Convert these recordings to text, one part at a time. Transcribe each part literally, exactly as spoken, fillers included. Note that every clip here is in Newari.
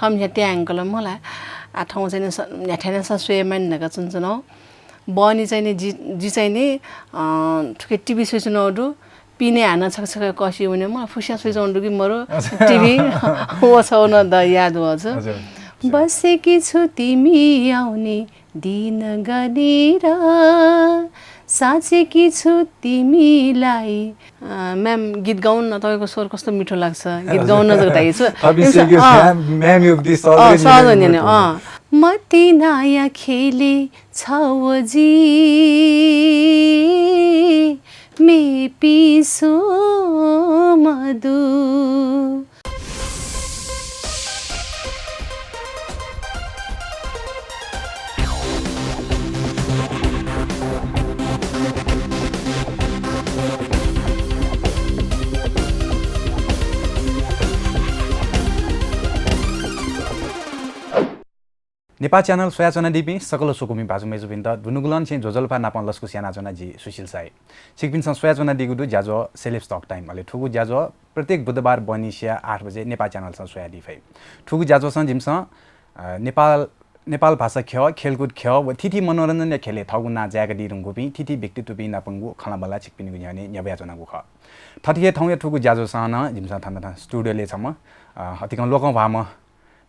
थःम्हस्यां त्यायंकल मला। आ, थौं चाहिँ नि स-, न्ह्याथाय् नं स स्वये मानि धकाः च्वनाच्वनागु। बहनी चाहिँ नि जि, जि चाहिँ नि, अ, थुके टिभी स्वयाच्वनागु दु। पिने हानं छकः छकः कःसि वने मला, फुस्यां स्वयाच्वनागु दु कि मरु, अच्छा। टिभी, व छगू नं द याद वःगु। अच्छा। बसेकी छु तिमी आउने दिन गनेर, साँचेकी छु तिमीलाई। अ, म्याम, गीत गाउन न, तपाईँको स्वर कस्तो मिठो लाग्छ, गीत गाउन न जक धाइ छु। थपिसके अँ। म्याम, म्याम युक्ति सहज अँ, नि, सहज म्याम हुने नि, युक्ति। अँ। मतिनाया खेले छवजी, मे पिसो मदु। नेपाः च्यानल स्वयाच्वनादीपिं सकल स्वकुमि भाजु मय्जुपिन्त दुनुगलंनिसें ज्वजलपा नापं लसकुस यानाच्वना जि सुशील साई। छिकपिन्सं स्वयाच्वनादीगु दु ज्याझ्वः Celebs Talk Time। अले थुगु ज्याझ्वः प्रत्येक बुधबार बहनिसिया आठ बजे नेपाः च्यानलसं स्वयादी फइ। थुगु ज्याझ्वःसं जिमिसं, अ, नेपाल, नेपाल भाषा ख्यः, खेलकुद ख्यः व थीथी मनोरञ्जनया ख्यलय् थःगु नां जाय्कादी धुंकूपिं थीथी व्यक्तित्वपिं नापंगु खँल्हाबल्हा छिकपिनिगु न्ह्यःने न्ह्यब्वयाच्वनागु खः। थथे हे थौंया थुगु ज्याझ्वःसं नं जिमिसं थन थन studio-लय् छम्ह, अ, अतिकं लोकंह्वाःम्ह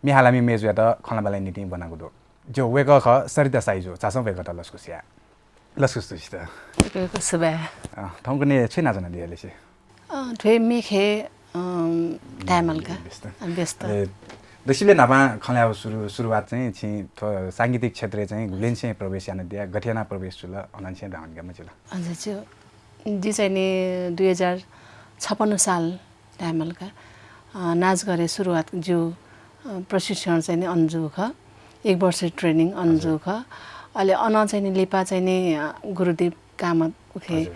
म्ये हालामि मय्जुयात खँल्हाबल्हाया निंतिं ब्वनागु दु। ज्यू, वय्कः खः सरिता साईजु, झासँ वय्कःयात लसकुस याये। लसकुस तुसित। वय्कःयात सुभाय्। अ, थौंकन्हय् छु यानाच्वनादिया अले सि? अ, थ्व हे म्ये खँय्, अ, धायेमाल का। व्यस्त। अ, व्यस्त। अले दक्वसिबलय् न्हापां खँल्हायेगु सुरु, सुरुवात चाहिँ छिं थ्व सांगीतिक क्षेत्रय् चाहिँ गुबलेंनिसें प्रवेश यानादिया, गथे यानाः प्रवेश जुल, अनंनिसें धाःगु नि का मजिल। हजुर, ज्यू। जि चाहिँ नि दुई हजार छपन्न साल धायेमाल का, अ, नाचघरय् सुरुवात ज्यू, अ, प्रशिक्षण चाहिँ नि अन जूगु खः। एक वर्ष training अन हजुर। जूगु खः। अले अनं चाहिँ नि लिपा चाहिँ नि, अ, गुरुदेव कामत उखे, हजुर।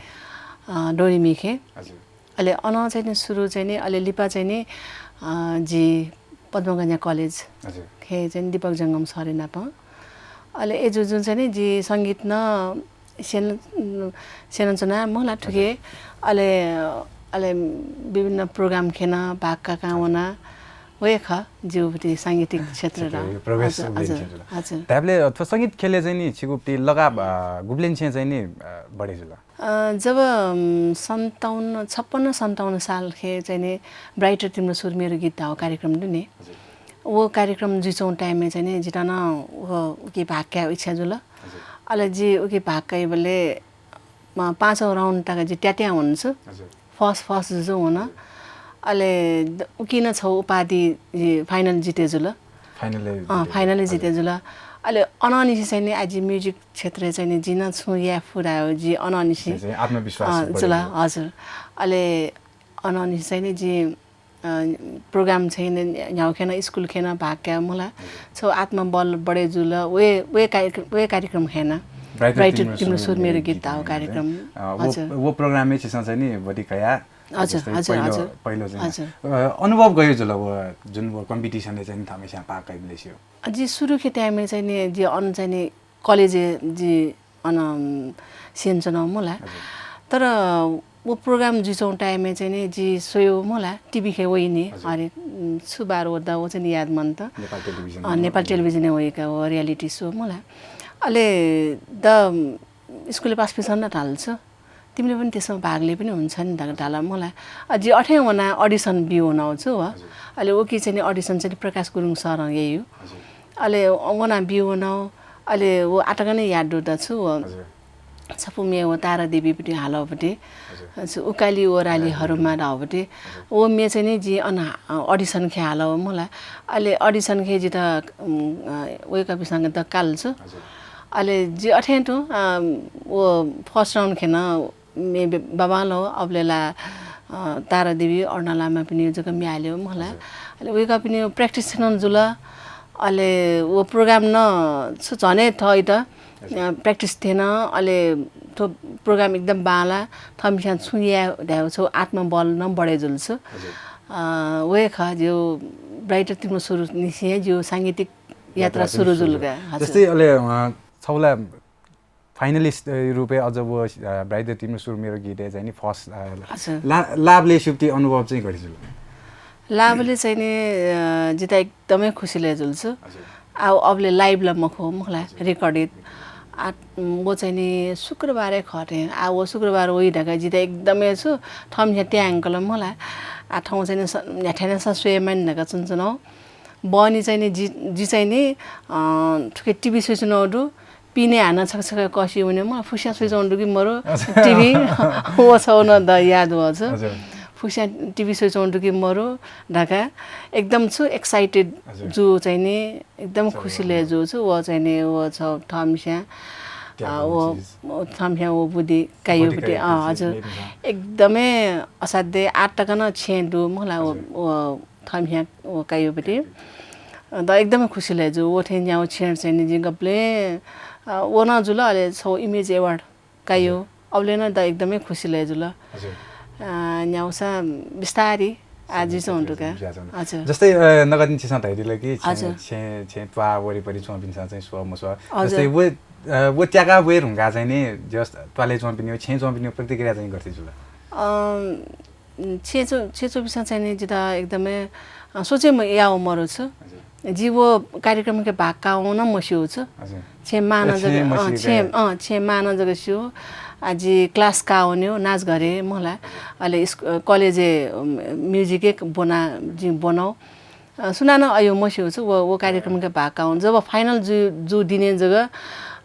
अ, डोरीमिखे। हजुर। अले अनं चाहिँ नि सुरु चाहिँ नि, अले लिपा चाहिँ नि, अ, जि पद्मकन्या college हजुर। खे चाहिँ नि दीपक जंगम सरया नाप। अले अय्जूगुलिं चाहिँ नि जि संगीत नं स्यन-, स्यनाच्वना मला थुके। हजुर। अले, अले विभिन्न program खे नं भाग काकां हजुर। वना। व हे खः, ज्यू भति सांगीतिक क्षेत्र र। प्रवेश हजुर, उबलेंनिसें हजुर, जुल। हजुर। धायेबलय् थ्व संगीत ख्यलय् चाहिँ नि छिगु भति लगाव, अ, गुबलेंनिसें चाहिँ नि, अ, बढे जुल? अ, जब, अम, सन्ताउन्न, छपन्न सन्ताउन्न साल खे चाहिँ नि Brighter तिम्रो सुर मेरो गीत धाःगु कार्यक्रम दु नि। हजुर। व कार्यक्रम जुइच्वंगु time-य् चाहिँ नि जितः नं व उकी भाग कायेगु इच्छा जुल। हजुर। अले जि उकी भाग काइबलय्, म, पाँचौं round तक जि त्यात्यां वन छु। हजुर। First, first जुजुं वन। हजुर। अले द-, उकी नं छगू उपाधि जि final जिते जुल। Final-य् अँ, जिते। Final-य् हजुर। जिते जुल। अले अनंनिसें चाहिँ नि आः जि music क्षेत्रय् चाहिँ नि जिं नं छुं याये फु धायेगु जि अनंनिसें चाहिँ आत्मविश्वास अँ, बढे जुल, जुल। हजुर। अले अनंनिसें चाहिँ नि जि, अ, program चाहिँ नि न्ह्यागु खे नं, school खे नं भाग काये मला। हजुर। छगू आत्मबल बढे जुल। व हे, व हे कार्यक्रम, व हे कार्यक्रम खे नं। Brighter तिम्रो सुर मेरो गीत धाःगु कार्यक्रम। अ, व, हजुर। व program-य् छिसं चाहिँ नि भति कया हजुर, जस्तै हजुर, पहिलो, हजुर। पहिलो चाहिँ हजुर। अ, अनुभव गयो जुल व जुन व competition-य् चाहिँ नि थःम्हेस्यां भाग काइबलय् सियो? अ, जि सुरुखे time-य् चाहिँ नि, जि अन चाहिँ नि college-य् जि अन, अम, स्यनाच्वनागु मला। हजुर। तर व program जुइच्वंगु time-य् चाहिँ नि जि स्वयेगु मला, TV खे वइ नि, हजुर। हरेक, उम, छु बार व द व चाहिँ नि याद मन्त। नेपाल television अ, मा नेपाल वइ। Television-य् वइका व reality show मला। अले द, उम, school-य् पासापिसं नं धाल छु। तिमिले पनि त्यसमा भाग ले पनि हुन्छ नि धकाः धाल मला। अ, जि अथें वना audition बी वनागु छु व। हजुर। अले उकी चाहिँ नि audition चाहिँ नि प्रकाश गुरुङ सरं याइगु। हजुर। अले वना बी वनागु, अले व आतक नं याद दु द छु व। हजुर। छपु म्ये व तारा देवी पति हालौ पति। हजुर। छु उकाली ओराली हजुर। हरूमा धाउ पति। हजुर। व म्ये चाहिँ नि जि अन, अ, audition खे हालौ मला। अले audition खे जित, उम, अ, वय्कःपिसं द काल छु। हजुर। अले जि अथें तुं, अ, व first round खे नं मे बे-, बाबांलो अबलेला, अ, तारा देवी, अरुणा लामापिनि जक म्ये हालेउ मला। हजुर। अले वय्कःपिनि practice नं जुल। अले व program नं छु झने थःइत, हजुर। अ, practice थेन। अले थ्व program एकदम बांला, थःम्हेस्यां छुं याये धायेउ छगू आत्मबल नं बढे जुल छु। हजुर। अ, व हे खः, ज्यू Brighter तिम्रो सुरु निसें ज्यू सांगीतिक यात्रा यात्रा सुरु सुरु जुल जुल। का। हजुर। जस्तै अले, अ, छौला finalist, अ, रूपय् अझ व, अ, Brighter तिम्रो सुर मेरो गीतय् चाहिँ नि first, अ, हजुर। ला-, लाभ ले सिउ पति अनुभव चाहिँ गथे जुल? लाबले चाहिँ नि, अ, जिता एकदमै खुसी लय् जुल छु। हजुर। आ, अबले live ला मखु, मखुला, हजुर। Recorded। आ, व चाहिँ नि शुक्रबारे खः थें। आ, व शुक्रबार वइ धकाः जिता एकदमै छु, थम्हस्यां त्यायंकल मखुला। आ, थौं चाहिँ नि स-, न्ह्याथाय् नं स स्वयेमानि धकाः च्वनाच्वनागु। बहनी चाहिँ नि जि, जि चाहिँ नि, अ, थुके TV स्वइच्वनागु दु। पिने हानं छकः छकः कःसि वने मखु, फुस्यां स्वइच्वंगु दु कि मरु, अच्छा। TV, व छगू नं द याद वःगु छु। हजुर। फुस्यां TV स्वइच्वंगु दु कि मरु धकाः एकदम छु excited हजुर। जू चाहिँ नि, एकदम अच्छा, खुसी लय् जू छु। व चाहिँ नि, व छ थम्हस्यां, अ, व, व थम्हस्यां व बुद्धि काइयो बुद्धि पति, काइयो अँ, पति, हजुर। एकदमै असाध्य आः तक नं छेँ दु मखुला, व, हजुर। व थम्हस्यां व काइयो पति। द एकदमै खुसी लय् जू। व थें न्यागू छेँ चाहिँ नि जिं गबलें, अ, व नं जुल, अले छगू Image Award काइयो। हजुर। अबले नं द एकदमै खुसी लय् जुल। हजुर। अ, न्यागूसां बिस्तारी आ जुइच्वंगु दु का। हजुर। जस्तै, अ, नकतिनि छिसं धयादिल कि छेँ, हजुर। छेँ, छेँ त्वाः वरिपरि च्वंपिन्सं चाहिँ स्वः मस्वः। हजुर। जस्तै व, अ, व त्याका वये धुंकाः चाहिँ नि just त्वालय् च्वंपिनिगु, छेँय् च्वंपिनिगु प्रतिक्रिया चाहिँ गथे जुल? अ, छेँ च्व-, छेँ च्वंपिन्सं चाहिँ नि जितः एकदमै, अ, सोचे म-, याः मरु छु। हजुर। जि व कार्यक्रमके भाग काःवं नं मस्यू छु। हजुर। छेँ मां नं ए, जक, छेँ अँ, मस्यू छेँ, का। अँ, छेँ मां नं जक स्यू। आ, जि class काःवनेगु नाचघरय् मखुला। हजुर। अले स्कु-, अ, कलेजय्, अ, music-य् ब्वना, जिं ब्वनागु। अ, सुनानं अय् मस्यू छु, व, व कार्यक्रमके भाग काःवं। जब final जु-, जू दिने जक,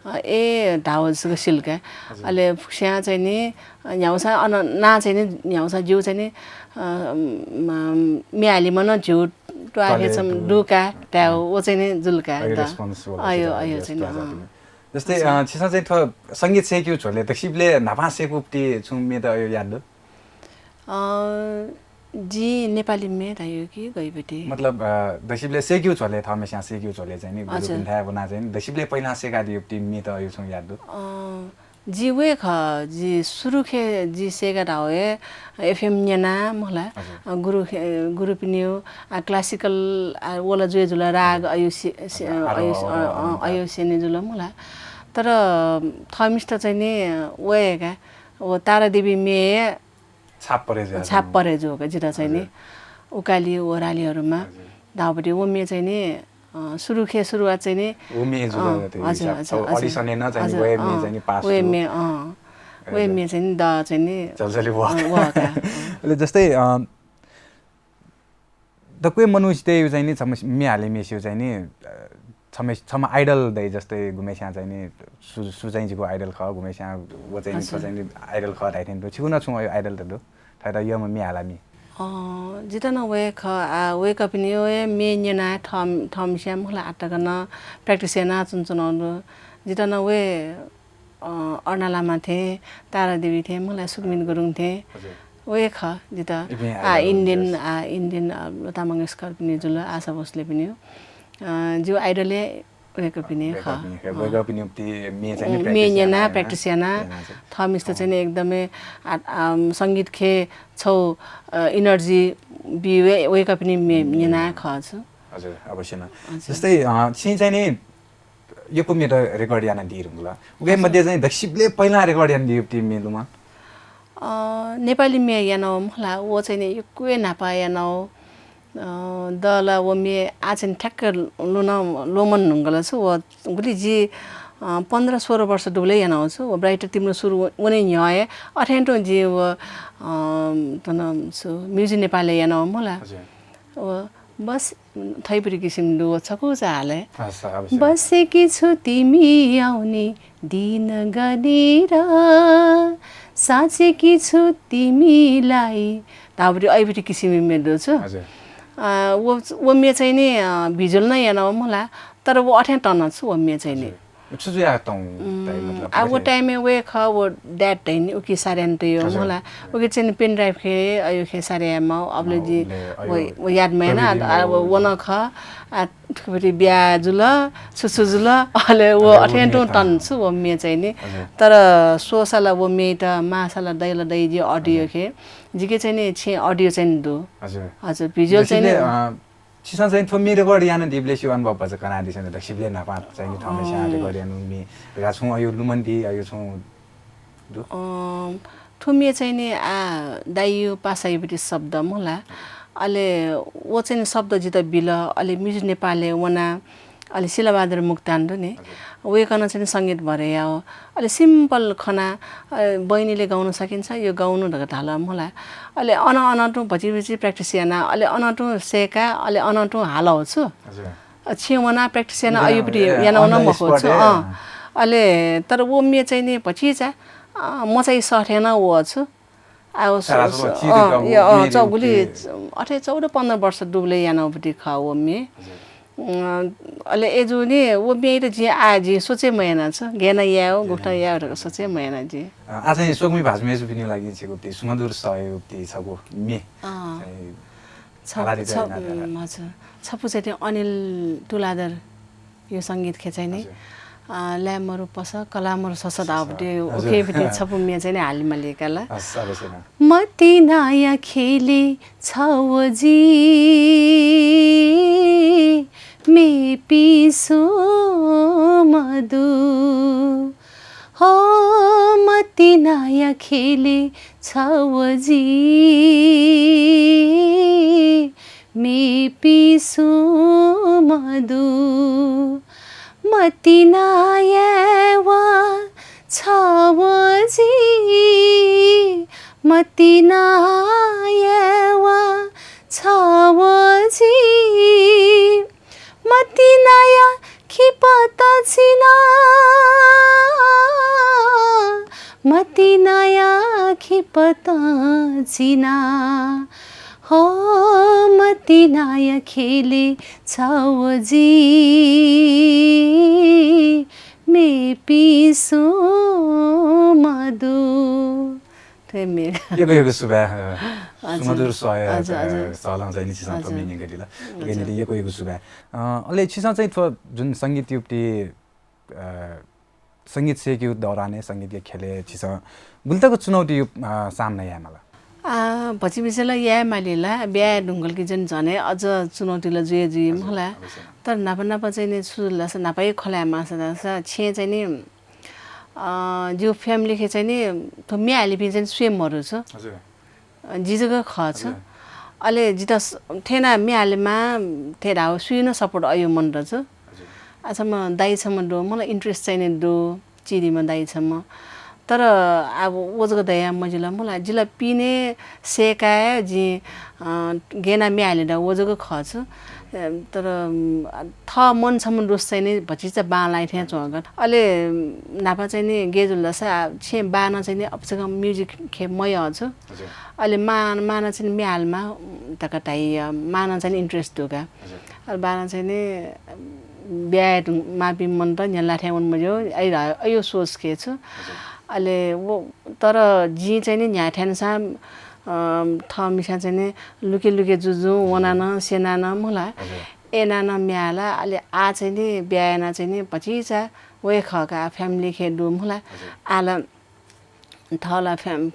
अ, ए, धाःगु जक सिल का। हजुर। अले फुस्यां चाहिँ नि, अ, न्ह्यागुसां अन नां चाहिँ नि, न्ह्यागुसां ज्यू चाहिँ नि, अ, म-, म्ये हालेमा नं झ्यू त्वाःखे तले छम्ह दु। दु का, धायेगु, व चाहिँ नि जुल का अय् द। Response वल अय्, का, अय्, just चाहिँ नि, त्वाः अँ। जातिनि। जस्तै, अच्छा। अ, छिसं चाहिँ थ्व संगीत सय्केगु झ्वलय् दक्वसिबलय् न्हापां सय्कूगु पति छुं म्ये त अय् याद दु? अ, जिं नेपाली म्ये धायेगु कि गय् पति? मतलब, अ, दक्वसिबलय् सय्केगु झ्वलय्, थःम्हेस्यां सय्केगु झ्वलय् चाहिँ नि, हजुर। गुरुपिं थाय् वनाः चाहिँ नि, दक्वसिबलय् पहिलां सय्कादीगु पति म्ये त अय् छुं याद दु? अ, जि व हे खः, जि सुरुखे जि सय्का धाःगु हे FM न्यना मखुला। हजुर। अ, गुरुखे-, गुरुपिनिगु, अ, classical, अ, व ला जुइ जुल राग, हजुर। अय् सि-, सि-, हजुर, अय्, आरोह, अ, अवरोह, अ, अय् स्यने जुल मखुला। तर, अ, थःम्हेसित चाहिँ नि, अ, व हे का, व तारादेवी म्ये हे छाप परे जुल। छाप परे जुल का जितः चाहिँ नि। हजुर। उकाली ओरालीहरूमा हजुर। धाःगु पति व म्ये चाहिँ नि, अ, सुरुखे सुरुवात चाहिँ नि, व म्ये जुल अँ, हजुर, हिसाब। हजुर, अब हजुर। Audition-य् नं चाहिँ नि हजुर, व हे म्ये अँ, चाहिँ नि pass व हे दु। म्ये, अँ। व हे हजुर। म्ये चाहिँ नि द चाहिँ नि झलझली वः। अँ, वः का। अले जस्तै, अ, दक्व हे मनूसित चाहिँ नि छम्ह म्ये हालेम्हेसिगु चाहिँ नि, अ, छम्ह, छम्ह idol दइ, जस्तै गुम्हेस्यां चाहिँ नि सु, सु चाहिँ जिगु idol खः, गुम्हेस्यां व चाहिँ नि, अच्छा। थ्व चाहिँ नि idol खः धाइ थें दु। छिगु नं छुं अय् idol त दु? थःत यःम्ह म्ये हालामि। अँ, जितः नं व हे खः, आ, वय्कःपिनिगु हे म्ये न्यनाः थः, थःम्हेस्यां मखुला आः तक नं practice यानाः च्वनाच्वनागु दु। जितः नं व हे, अ, अरुणा लामा थें, तारा देवी थें, मखुला सुकमित गुरुङ थें, हजुर। व हे खः जितः। इपिं आ, idol Indian, जस। आ, Indian, अ, लता मंगेशकरपिनि जुल, आशा भोसलेपिनि। अ, जिगु idol हे वय्कःपिनि खः। वय्कःपिनि खः। अँ। वय्कःपिनि उति म्ये चाहिँ नि उम्, practice म्ये न्यना, याना, practice याना, याना चाहिँ। थःम्हेसित अँ। चाहिँ नि एकदमै आ, आम, संगीतखे छौ, अ, energy बी वय्, वय्कःपिनि म्ये, हम्म। न्यना खः छु। हजुर, अवश्य नं। हजुर। जस्तै, अ, छिं चाहिँ नि यक्व म्ये त record यानादी धुंकल। उके हजुर। मध्ये चाहिँ दक्वसिबलय् पहिला record यानादीगु म्ये दु मखु? अ, नेपाली म्ये यानागु मखुला, व चाहिँ नि यक्व न्हापा यानागु। अ, द ला व म्ये आः चाहिँ ठ्याक्क ल्वना, ल्वमन धुंकल छु, व गुलि जि, अ, पन्ध्र सोह्र वर्ष दुबलय् यानागु छु, व Bright तिम्रो सुरु व-, वने न्ह्यः हे अथें तुं जि व, अ, थन छु, Music Nepal-य् यानागु मखुला। हजुर। व बस, थैपुरी किसिम दु, व छकू चाहिँ हाले। हस्, अवश्य। बसेकी छु तिमी आउने दिन गनेर, साँचेकी छु तिमीलाई। धाःबुटी अय्‌बुटी किसिम म्ये दु छु। हजुर। अ, व, व म्ये चाहिँ नि, अ, visual नं यानागु मखुला, तर व अथें तन छु व म्ये चाहिँ नि। हजुर। छु जुयाः तौ उम्, ताइ मतलब आ, व अथे? Time-य् व हे खः, व dad धइनि, उकी सारे याना तयेगु हजुर। मखुला। उकी चाहिँ नि pen drive खे, अय्‌खे सारे यायेमाः, अबले अँ, जि उबले, अय्, व, व याद मयाना, प्रविधि आ, व, व व नं खः, आ, थुकथि ब्याहा जुल, छु छु जुल, अले व अले व अथें म्ये तुं तन। तन छु व म्ये चाहिँ नि। हजुर। तर स्वःसा ला व म्ये त, माःसा ला दइ ला दइ जि audio हजुर। खे। जिके चाहिँ नि छेँ audio चाहिँ नि दु। हजुर। हजुर, visual चाहिँ नि दसिबले, अ, छिसं चाहिँ थ्व म्ये record यानादीबलय् छिगु अनुभव भचा कनादिसँ नि, दक्वसिबलय् न्हापां चाहिँ नि थःम्हेस्यां अँ। Record यानागु म्ये धकाः छुं अय् लुमन्ति, अय् छुं दु? अँ, थ्व म्ये चाहिँ नि आ, दाइयो पासायोपट्टि शब्द मखुला। अले व चाहिँ नि शब्द जितः बिल। अले म्युजिक नेपालय् वना, अले शिलाबहादुर मुक्तान दु नि, वय्कलं चाहिँ नि संगीत भरे याः। अले simple खना, अ, बहिनीले गाउन सकिन्छ, यो गाउनु धकाः धाल मला। अले अन अन तुं भचि भचि practice याना, अले अन तुं सय्का, अले अन तुं हालाउ छु। अ, छेँ वना practice याना अयुपट्टि याना वन मखु छु। अँ। अले तर व म्ये चाहिँ नि भचिचा, अ, मचाइ सः थें नं वः छु। आ, व सु-, सु-, अँ, या, अँ, चगुली अथे चौध पन्ध्र वर्ष दुबलय् यानाउपट्टि खः व म्ये। अँ, अले अय्जूगुलिं व म्येयात जिं आः जिं सोचे मयाना छु, गय् याना याये, गुकथं याये धकाः सोचे मयाना जिं। अँ, आः चाहिँ स्वकुमि भाजु मय्जुपिनिगु लागि छिगु उप्ति सुमधुर सःया उप्ति छगू म्ये। अँ। चाहिँ छ-, आलारित छ-, याना, उम्, हजुर। छपु चाहिँ अनिल तुलाधर यो संगीत खे चाहिँ नि, अ, ल्याय् मरु पसः, कलाः मरु ससः धाःगु उखे छपु म्ये चाहिँ नि हाले मालीका ला। मतिनाया ख्यलय् छव जि, मेपिं सुं मदु। हो मतिनाया ख्यलय् छव जि, मेपिं सुं मदु। मतिनाया वा छव जि, मतिनाया वा छव जि। मतिनाया खिपत चिना, मतिनाया खिपत चिना। हो मतिनाया ख्यलय् छव जि, मेपिं सुं मदु। थ्व म्ये। यक्व यक्व सुभाय्, अ, हजुर। सुमधुर सःया, हजुर, अ, हजुर। सलं चाहिँ नि छिसं थ्व म्ये न्यंकादिल। हजुर। उकिया निंतिं यक्व यक्व सुभाय्। अ, अले छिसं चाहिँ थ्व जुन संगीतया उप्ति, अ, संगीत सय्केगु दौरानय्, संगीतया ख्यलय् छिसं गुलि तक चुनौतीया, अ, सामना याये माल? आ, भचिभिसे ला याये माली ला, ब्याहा धुंकल कि झन झनै अझ चुनौती ला जुइ जुइ मला। तर न्हापा न्हापा चाहिँ नि छु जुल धाःसा न्हापा हे खँ ल्हाये माःसा धाःसा छेँ चाहिँ नि, अ, जिगु family खे चाहिँ नि थ्व म्ये हालेपिं चाहिँ नि स्वये मरु छु। अ, जि जक खः छु। अले जितः स-, थेना म्ये हालेमा, थे धाःगु सुइनं support अय् मन्त छु। आ, छम्ह दाइ छम्ह दु, मला interest चाहिँ नि दु, चिधीम्ह दाइ छम्ह। तर अब व जक दया मजिल मला, जिला पिने सय्काये जिं, अ, गय् याना म्ये हाले धाःगु व जक खः छु। अ, तर, अ, थः मन छम्ह दोष चाहिँ नि भचिचा बांलाइ थें च्वंगु। अले न्हापा चाहिँ नि गय् जुल धाःसा छेँ बानं चाहिँ नि अपचकं music खे मयः छु। अले मां, मां नं चाहिँ नि म्ये हालेमा धकाः धाइ, मां नं चाहिँ नि interest दु का। अले बानं चाहिँ नि ब्याहा याये धुं-, माःपिं मनूत न्ह्यला थें वने मज्यू, अय् धा-, अय् सोच खे छु। अले व, तर जिं चाहिँ नि न्ह्याथाय् नं सां, अ, थः मिसां चाहिँ नि लुके लुके जुजुं वना नं, स्यना नं मला। अय् याना नं म्ये हाला, अले आः चाहिँ नि ब्याहा याना चाहिँ नि भचिचा वये खः का, family खे दु मला। आः ला थः ला फ्याम-,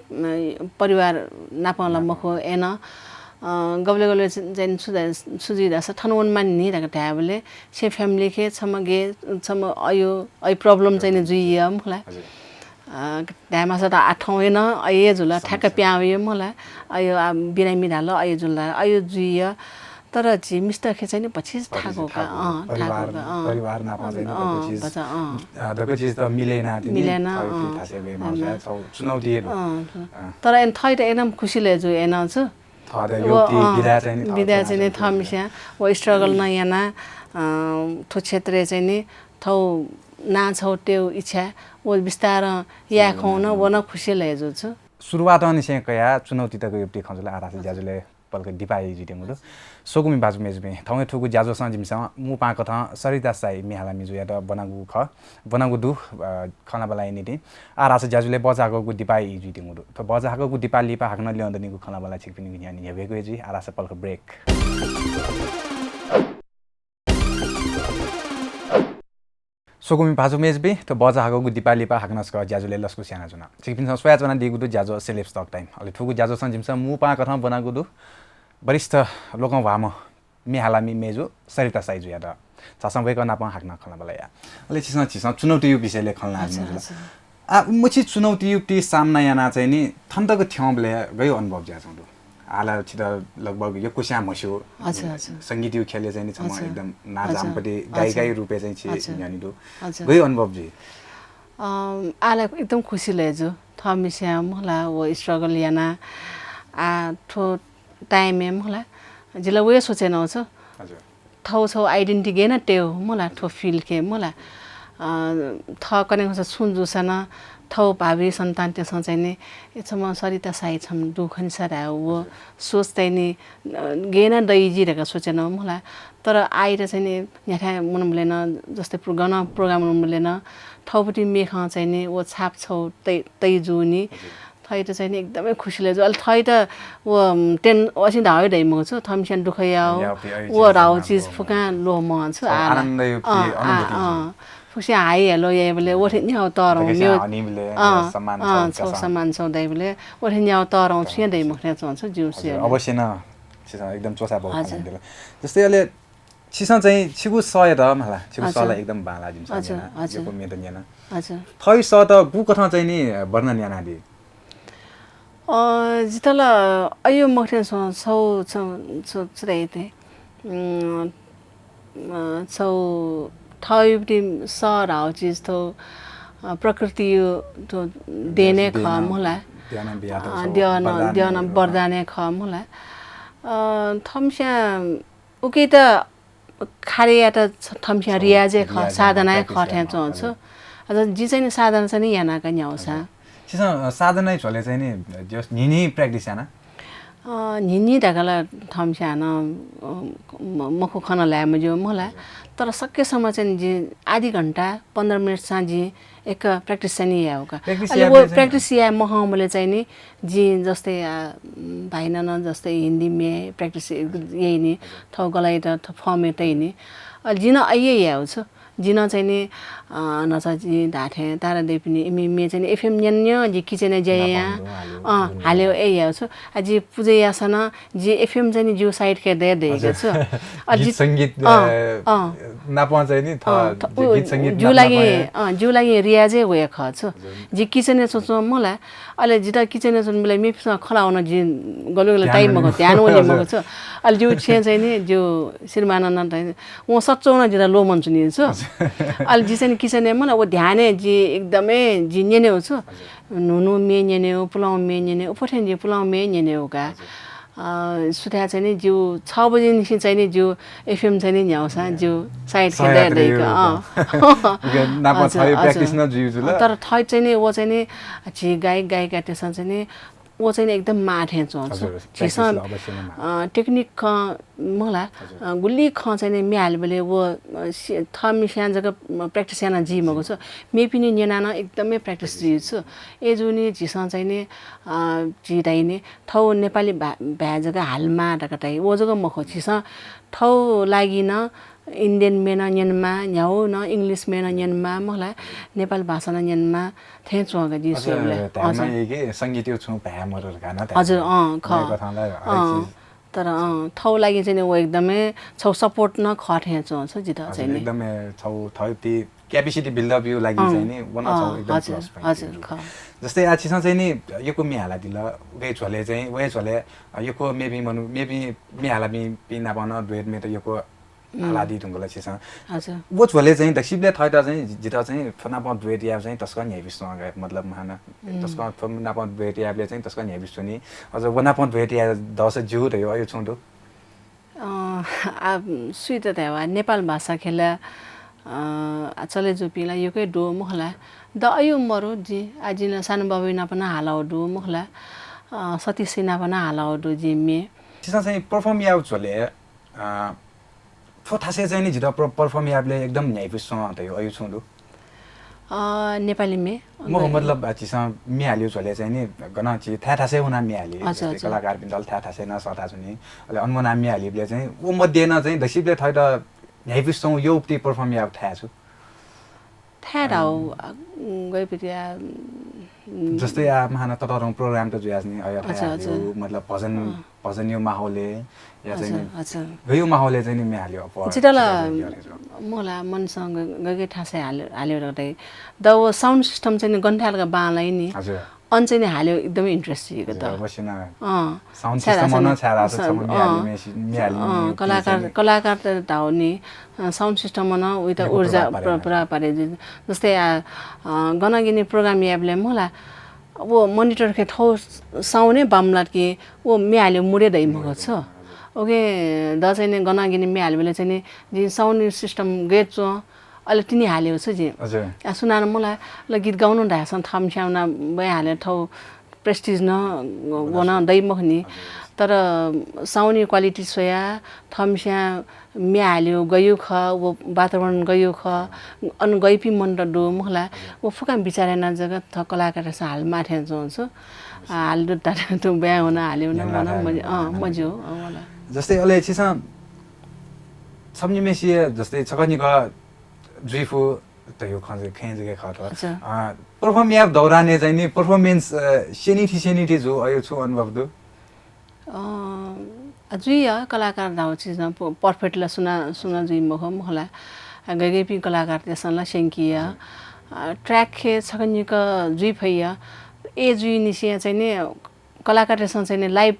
परिवार नापं ला मखु, अय् नं, अ, गबलें गबलें चाहिँ छु धा-, छु जुइ धाःसा थन वने मानि नि धकाः धायेबलय् छेँ family खे छम्ह गय्, छम्ह अय्, अय् problem चाहिँ नि जुइया मखु ला। अ, धाये माःसा त आः थौं हे नं अय् हे जुल, ठ्याक्क प्याहां वइ मखु ला। अय्, आ, बिरामी धाल, अय् जुल, अय् जुइया। तर झी मिस्टर खे चाहिँ नि भचिचा थाकु का, अँ, थाकु का, अँ। परिवार नापं चाहिँ नि दक्व चिज, अँ, दक्व चिज त मिले याना तिनि, मिले याना, अँ। चुनौती हे दु। अँ। तर अय् नं थःत एकदम खुसी लय् जू अय् नं छु। थःत व, अँ, बिदा चाहिँ नि थः मिस्यां व struggle नं याना, अँ, थ्व क्षेत्रय् चाहिँ नि थः नां छगू तयेगु इच्छा, व बिस्तारं याये खंगु नं, व नं खुसी लय् जू छु। सुरुवातंनिसें कयाः चुनौती तक युक्ति खँ जुल, आः धाःसा ज्याझ्वलय् पलख दिपा याइ जुइत्यंगु दु। स्वकुमि भाजु मय्जुपिं, थौंया थुगु ज्याझ्वलय् जिमिसं मू पाहां कथं सरिता साई म्ये हालामि जुयात ब्वनागु खः, ब्वनागु दु, अ, खँल्हाबल्हाया निंतिं। आः धाःसा ज्याझ्वलय् बचाहाकःगु दिपा याइ जुइत्यंगु दु। थ्व बचाहाकःगु दिपा लिपा हाकनं ल्यं दनिगु खँल्हाबल्हा छिकपिनिगु न्ह्यःने न्ह्यब्वयेगु हे जुइ। आः धाःसा पलख break। स्वकुमि भाजु मय्जुपिं, थ्व बचाहाकःगु दिपा लिपा हाकनं छकः ज्याझ्वलय् लसकुस यानाच्वना। छिकपिन्सं स्वयाच्वनादीगु दु ज्याझ्वः Celebs Talk Time। अले थुगु ज्याझ्वलय् जिमिसं मू पाहां कथं ब्वनागु दु वरिष्ठ लोकंह्वाःम्ह म्ये हालामि मय्जु सरिता साई जुयात। झासँ वय्कः नाप हाकनं खँल्हाबल्हा याये। अले छिसं, छिसं चुनौतीया विषयलय् खँल्हाबल्हा यानादिल। आः, मछि चुनौतीया सामना यानाः चाहिँ नि थन तक थ्यंबलय् गय् अनुभव जुयाच्वंगु दु? आला छित लगभग यक्वस्यां म्हस्यू। अच्छा, अच्छा। संगीत यु खेले चाहिँ नि छम्ह अच्छा। एकदम नाजाम अच्छा। पति गायिका अच्छा। यु रूपे चाहिँ छि अच्छा। न्यानी दु। अच्छा। गई अनुभव जी? अम, आला एकदम खुसी लय् जु। थमिस्यां मला व struggle याना आ थो time ए मला जिला वे सोचे नौ छ। हजुर। थौ छौ identity गेना टेउ मला थो field के मला। अ, थ कने खसा छुन जुसा न थौ भावी सन्तान तेसं चाहिँ नि ए छम सरिता साई छम दुखन सरा व सोच चाहिँ नि, अ, गेना दइजी धका सोचे नौ मला। तर आइर चाहिँ नि न्याथा मन मुले न जस्तै प्रो-, गन program मन मुले न थौपति मेखं चाहिँ नि व छाप छौ तै, तै जुनी। हजुर। थैत चाहिँ नि एकदमै खुसी लय् जु। अले थैत व, उम्, तेन असिं धावै दइ मखु छु, थमिस्यां दुःख याओ, याओ, पि, अयु व चिज राउ नाम चिज लो फुकां लो मं छु, छौ आला। आनन्द यु पि अँ, आ, अनुभूति अँ। फुक्सियां हाइ हेलो याइबले, ओठे न्याउ तरौं, दकेस्यां म्यू, हनी बले, अँ, सम्मान अँ, छौ छौ दकासां। सम्मान छौ दइबले, ओठे न्याउ तरौं छुयां दइ मखु छु, छु, जिउ हजुर, सुया। अवश्य न, छिसं एकदम चोसा बहुत हजुर। आनन्द दिल। जस्तै अले छिसं चाहिँ छिगु सयत मला, छिगु अच्छा। सला एकदम बांला जिमिसं अच्छा, न्यना, अच्छा। यक्व मेत न्यना। अच्छा। थै सत गु कथं चाहिँ नि वर्णन यानादी? अ, जितल अयो मखने छौ, छौ, छौ, छौ, छौ, अ, छौ थौयुपति सराउ चिज थौ, अ, प्रकृति यु थौ देने देन, खः मुला। देन बिया थौ अ, छौ देन, वरदान देन यु। वरदाने खः मुला। अ, थम्स्यां उके त खारेयात छ-, थम्स्यां रियाजे खः, रियाजे साधनाए खः, खः practice थें यामा, च्वं छु। हजुर। अझ जि चाहिँ नि साधना चाहिँ नि यानाका न्याउसा। हजुर। छिसं, अ, साधनाए झ्वले चाहिँ नि, जस न्हिन्हि practice याना? अ, न्हिन्हि धकाला थम्स्यां न, अ, म-, मखु खन लाये मज्यू मुला। हजुर। तर सकेसम्म चाहिँ नि जि आधी घण्टा, पन्ध्र मिनेट सां जि एक practice चाहिँ नि याउका। Practice अले याबले वो चाहिँ नि practice याये महंबले चाहिँ नि जि जस्तै, आ, भाइनन जस्तै हिन्दी मे practice यइनि, हजुर। थौ गलैत, थौ फमे तइनि। अ, जिन अये याउ छु। जिन चाहिँ नि, अ, नचा जि धाथे, तारा देपिनि, इमि मे चाहिँ नि F M न्यन्य, जि kitchen ज्या या, नापं दु, हाल्यो, अ, हाल्यो। हाल्यो ए याउ छु। आ, जि पुजे यासन, जि F M चाहिँ नि जिउ side के दे दे हजुर। छु। अ, गीत जि संगीत, अ, अ, अ। नापं चाहिँ नि थ-, अ, थ-, जे उ, गीत संगीत जिउ नाप-, लागि, नापं हे। अ, जिउ लागि रियाजे वये खः छु। हजुर। जि kitchen ए च्वं च्वं मुला, अले जित kitchen ए च्वं मुला मेपिसं खला वन जि गलु गलु ध्यान time वने मखु, ध्यान वने हजुर। मखु छु। अले जिउ छें चाहिँ नि, जिउ श्रीमानन त, व सच्चो न जित लो मन चुनि छु। हजुर। अले जि चाहिँ नि kitchen ए मुला, व ध्यान ए जि एकदमै जि न्यने उ छु। हजुर। न्हू न्हू मे न्यने उ, पुलाउ मे न्यने उ, उफोथें जि पुलाउ मे न्यने उ का। हजुर। अ, सुथाय् चाहिँ नि जिउ छ बजे निसिं चाहिँ नि जिउ F M चाहिँ नि न्याउसा, जिउ side के दे दे का, अ। उके नापं हजुर, थै practice हजुर। न जिउ जुल। तर थै चाहिँ नि, व चाहिँ नि, झी गायक गायिका तेसं चाहिँ नि, व चाहिँ नि एकदम माथें च्वं छु। हजुर, झीसं, practice ल अवश्य न मा। अ, technique खँ मुला, हजुर। अ, गुली खँ चाहिँ नि म्ये हालेबले व, अ, सि-, थमिस्यां जक, अ, practice याना जी मखु छु। मेपिनि न्यना न एकदमै practice जी छु। ए जुनि झीसं चाहिँ नि, अ, झी धाइनि, थौ नेपाली भा-, भाय् जक हालमा धका धाइ, व जक मखु। झीसं थौ लागि न Indian मे न न्यनमा, न्ह्याउ न English मे न न्यनमा, मुला नेपाल भाषा न न्यनमा, थें च्वंका जि हजुर, सुले। ध्यानमा हजुर। यइके संगीत यो छु भाय् मरु धका न ध्यान हजुर, अँ, खः। कथंला हरेक अँ, चिज। तर, अँ, थौ लागि चाहिँ नि व एकदमै छौ support न खः थें च्वं छु जित हजुर, चाहिँ नि। एकदमै छौ थौ ति capacity build up यु लागि अँ, चाहिँ नि व न छौ अँ, एकदम हजुर, plus point हजुर, यु। खः। जस्तै आ छिसं चाहिँ नि यक्व मे हालादिल, उके झ्वले चाहिँ, वे झ्वले, अ, यक्व मेपिं मनु, मेपिं मे हालापिं, पिं नापं न duet मे त यक्व हालादी धुंकल छिसं। हजुर। व झ्वले चाहिँ दक्सिबले थैत चाहिँ जि-, जित चाहिँ थ्व नापं duet याये चाहिँ तसकं न्ह्याइपिस च्वं का, मतलब महान। तसकं थ्व नापं duet यायेबले चाहिँ तसकं न्ह्याइपिस च्वनी। अझ व नापं duet याये दस ज्यू धयो अयो छुं दु? अ, आ, सुइत धयेवा नेपाल भाषा खेला, अ, आ, चले जुपिं ला यक्व दु मखु ला। द अयो मरु जि, आ, जिन सानो बाबुइ नाप न हालाउ दु मखु ला। अ, सतीश नाप न हालाउ दु जि मे। छिसं चाहिँ perform याउ झ्वले अ, थ्व थासय् चाहिँ नि जित प्र-, perform याबले एकदम न्ह्याइपुसे च्वं धयो अयु छुं दु? अ, नेपाली मे। मखु, मतलब, अ, छिसं मे हालिउ झ्वले चाहिँ नि गन छि थाय् थासय् हुना मे हालि, हजुर, जस्तै हजुर। कलाकारपिन्त थाय् थासय् न सःता छुनि। अले अनमना मे हालिबले चाहिँ व मध्ये न चाहिँ दसिबले थय्त न्ह्याइपुसे च्वं यो उप्ति perform याब थाय् छु। थाय् धाउ, अ, गइपिति आ, उम्, जस्तै आ महान ततरं program त जुयास नि अय थाय् हजुर, हजुर। मतलब भजन, अँ। भजन यो माहौले या चाहिँ नि गयो माहौले चाहिँ नि मे हाल्यो अप। जितल मला मनसं गगे थासय् हाल्यो, हाल्यो रदै। द व sound system चाहिँ नि गन्थालका बांलाइ नि। हजुर। अन चाहिँ नि हाल्यो एकदमै interest जुइगु त। अवश्य न। अँ। Sound system नं छाय् राख्छ, छम्ह म्ये हाली, म्ये हाली, अँ, कलाकार, कलाकार त धाउ नि, अ, sound system नं उइत ऊर्जा पुरा पारे। जस्तै, आ, अ, गनगिनि program यायेबलय् मला, व monitor खे थौ sound नै बांमलात कि व म्ये हाल्यो mood दइ मखु छ। OK, द चाहिँ नि गनगिनि म्ये हालेबलय् चाहिँ नि जिं sound system गय् च्वं, अले तिनि हाल्यो छु जिं। हजुर। आ, सुनानं मला, ल गीत गाउनु धाःसां थम्स्यां ना बया हाले थौ prestige नं व नं दइ मखु नि। तर sound quality स्वया थम्स्यां म्ये हाल्यो गयु ख, व वातावरण गयु ख, अन गइपिं मनूत दु मखुला, व फुक्कं बिचार याना जक थः कलाकारतय्सं हाले माः थें च्वं छु। आ, हाले दु धाःसा तुं बया हुन हाले हुन न्ह्याना मना राख्या मजि-, अँ, मज्यू, अँ, वला। जस्तै अले छिसं सम्झिम्हेसिया जस्तै छकः निकः जुइफु धयु खँ, खँय् जक खः थ्व। अच्छा। अ, perform यायेगु दौरानय् चाहिँ नि performance, अ, स्यनीथि स्यनीथि जू, अयु छु अनुभव दु? अ, जुइ या, कलाकार धाउ चिज नं प-, perfect ला सुना, सुना जुइ मखु, मखुला। अ, गय्‌गय्‌पिं कलाकारतय्सं ला स्यंकी या। हजुर। अ, track खे छकः निकः जुइ फइ या। ए जुइ निसें चाहिँ नि कलाकारतय्सं चाहिँ नि live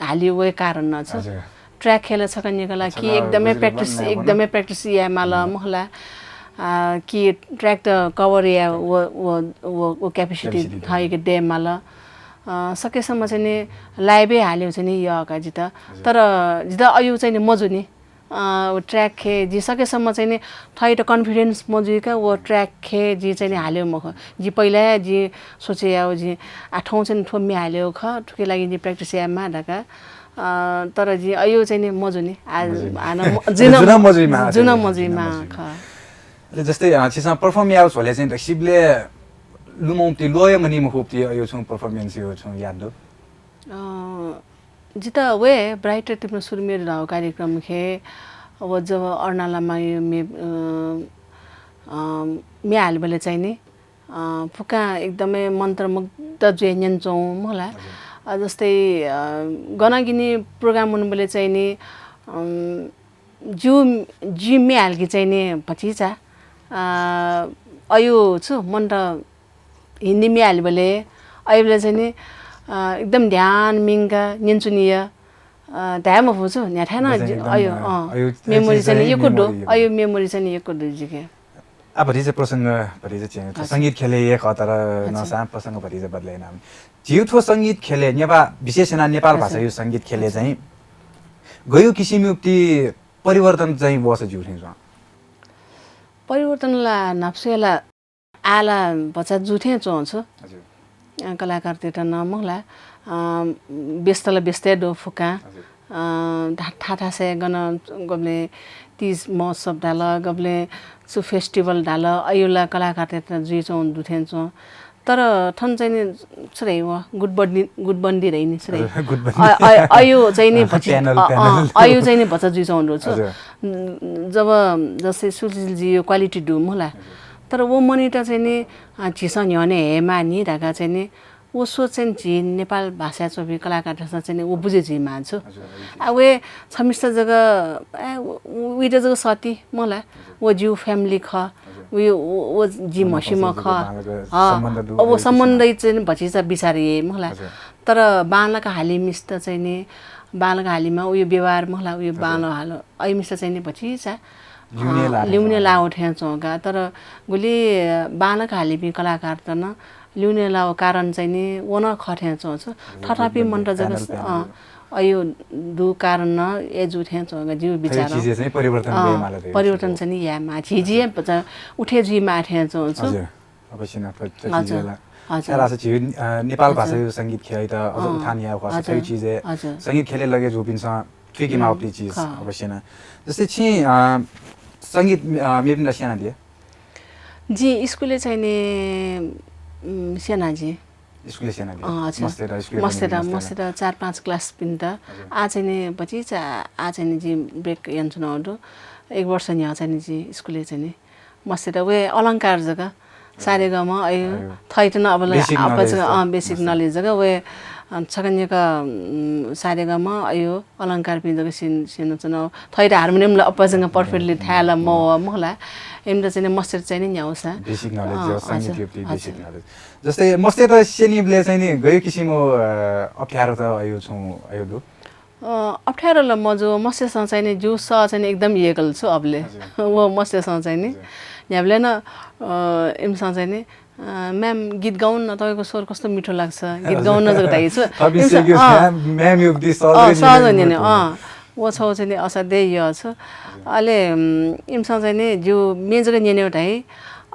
हाली वये कारण नं छ। हजुर। Track खे ला छकः निकः ला कि एकदमै practice, एकदमै practice याये माल मखुला। आ, कि track त cover या व, व, व, व capacity थइके दये माल। अ, सकेसम्म चाहिँ नि live हाल्यो चाहिँ नि यः का जित। हजुर। तर जित अयु चाहिँ नि मजू नि। अ, व track खे जि सकेसम्म चाहिँ नि थःत confidence मजुइका व track खे जि चाहिँ नि हाल्यो मखु। जि पहिला जि सोचे याउ जि आ थौं चाहिँ नि थ्व म्ये हाल्यो ख, थुके लागि जि practice याये माः धका। अ, तर जि अयु चाहिँ नि मजू नि। आ, मजू नि। आ, न म-, जुन जुन मजुइमा, जुन जुन मजुइमा मजुइमा। ख। अले जस्तै, अ, छिसं perform याउ झ्वले चाहिँ त सिबले लुमौं ति, ल्वय् मनी मखु ति, अयु छुं performance यु छुं याद दु? अ, जित वये Bright तिप्न सुरु म्ये धाउ कार्यक्रम खे, व जब अर्ना लामा यु म्ये, अ, अ, म्ये हालेबलय् चाहिँ नि, अ, फुक्कं एकदमै मन्त्रमुग्ध जुया न्यन च्वं मखुला। हजुर। अ, जस्तै, अ, गनगिनि program वनेबलय् चाहिँ नि, अम, ज्यू, ज्यू म्ये हालेके चाहिँ नि भतिचा, अ, अयु छु मन्त हिन्दी म्ये हालेबलय् अय्‌बलय् चाहिँ नि, अ, एकदम ध्यान मिंका न्यन च्वनी या, अ, धाये मफु छु, न्ह्याथाय् नं अयु, अ, अयु memory चाहिँ नि यक्व दु, अयु memory चाहिँ नि यक्व दु जिके। आ, भतिचा प्रसंग, भतिचा चाहिँ संगीत ख्यलय् हे खः तर नसा प्रसंग भतिचा बदले याना। झीउ थ्व संगीत ख्यलय् नेपा-, विशेष याना नेपाल भाषायु संगीत ख्यलय् चाहिँ गयु किसिमयु ति परिवर्तन चाहिँ वःसा ज्यू थें च्वं? परिवर्तन ला न्हापा स्वया ला आः ला भचा जू थें च्वं छु। हजुर। अ, कलाकारतय्त नं मखुला, अ, व्यस्त ला व्यस्त हे दु फुक्कं। हजुर। अ, था-, थाथासय् गन गबलें तीज महोत्सव धाल, गबलें छु festival धाल, अयु ला कलाकारतय्त जुइ च्वं दु थें च्वं। तर थन चाहिँ नि छु धाइ व गुटबन्दी, गुटबन्दी धाइ नि छु धाइ। हजुर, गुटबन्दी। अ-, अ-, अयु चाहिँ नि भति-, panel, अ, अ, panel। अयु चाहिँ नि भचा जुइ च्वं दु छु। हजुर। जब जस्तै सुशीलजीयु quality दु मखुला। हजुर। तर व मनूत चाहिँ नि, अ, झीसं न्ह्यःने हे माः नि धका चाहिँ नि व सोच चाहिँ नि झी नेपाल भाषाय् च्वंपिं कलाकारतय्सं चाहिँ नि व बुझे जुइ माः छु। हजुर, हजुर। आ, वे छमिस्त जक, ए, व, व, उइत जक सति मखुला। हजुर। व ज्यू family खः। हजुर। व, व, व जि म्हसिम्ह खः। अँ, सम्बन्ध चाहिँ नि भतिचा बिचार याइ मखुला। हजुर। तर बांलाक हालिमिस्त चाहिँ नि, बांलाक हालिमा उयो व्यवहार मखुला, उयो बांला हालो। अय्‌मिस्त चाहिँ नि भतिचा, अँ, ल्यूने लाउ थें च्वं का। तर गुलि बांलाक हालिपिं कलाकारत नं ल्यूने लाउ कारण चाहिँ नि व नं खः थें च्वं छु। थःथःपिं मनूत जक, अँ, अयु दु कारण नं ए जू थें च्वं का, जिउ बिचार। परिवर्तन चाहिँ नि याये माः। झिझिए उठे जुइ माः थें च्वं छु। हजुर। अवश्य न, प-, प-, हजुर। हजुर। झी, अ, नेपाल भाषायु संगीत ख्यलय् त अझ उत्थान याये खःसा थ्व चिजय् संगीत ख्यलय् लगे जूपिन्सं थुइके माःगु चिज अवश्य न। जस्तै छिं, अ, संगीत, अ, मेपिन्त स्यनादिया? जि स्कुलय् चाहिँ नि, उम्, स्यना जि। स्कुलय् स्यनादिया? अँ, हजुर। मस्तय्त, स्कुलय् मस्तय्त, मस्तय्त। मस्तय्त चार पाँच class पिन्त। हजुर। आ चाहिँ नि भतिचा, आ चाहिँ नि जि break यानाच्वनागु दु। एक वर्ष न्ह्यः चाहिँ नि जि स्कुलय् चाहिँ नि मस्तय्त वे अलंकार जक, सारेगम, अयु, थःत नं अबलय् basic knowledge जक, वे, अ, छकः निकः, उम्, सारेगम, अयु, अलंकारपिं जक स्यन-, स्यनाच्वना। थःत हार्मोनियम ला अप्वः जक perfectly थाय् ला मवः मखुला। इमित चाहिँ नि मस्तेत चाहिँ नि न्याउसा। बेसिक नलेज, अँ, संगीत हजुर, युक्ति बेसिक हजुर। नलेज। जस्तै मस्तेत स्यनीबलय् चाहिँ नि गयो किसिमको, अ, अप्ठ्यारो त अयो छौँ अयो दु? अ, अप्ठ्यारो ल मजु, मस्तेसं चाहिँ नि जु स चाहिँ नि एकदम येकल छु अबले। हजुर। व मस्तेसं चाहिँ नि हजुर। न्याबले न, अ, इमसं चाहिँ नि, अ, "म्याम, गीत गाउन न, तपाईँको स्वर कस्तो मिठो लाग्छ, गीत गाउन न" जक धाइ छु। थपि इमसं, सेक्युस अँ। म्याम, म्याम युक्ति सहज अँ, रे सहज निने हुने नि, मिठो। अँ। व छौ चाहिँ नि असाध्यै य छु। हजुर। अले, उम्, इमसं चाहिँ नि जु मे जक न्यनेउ धाइ।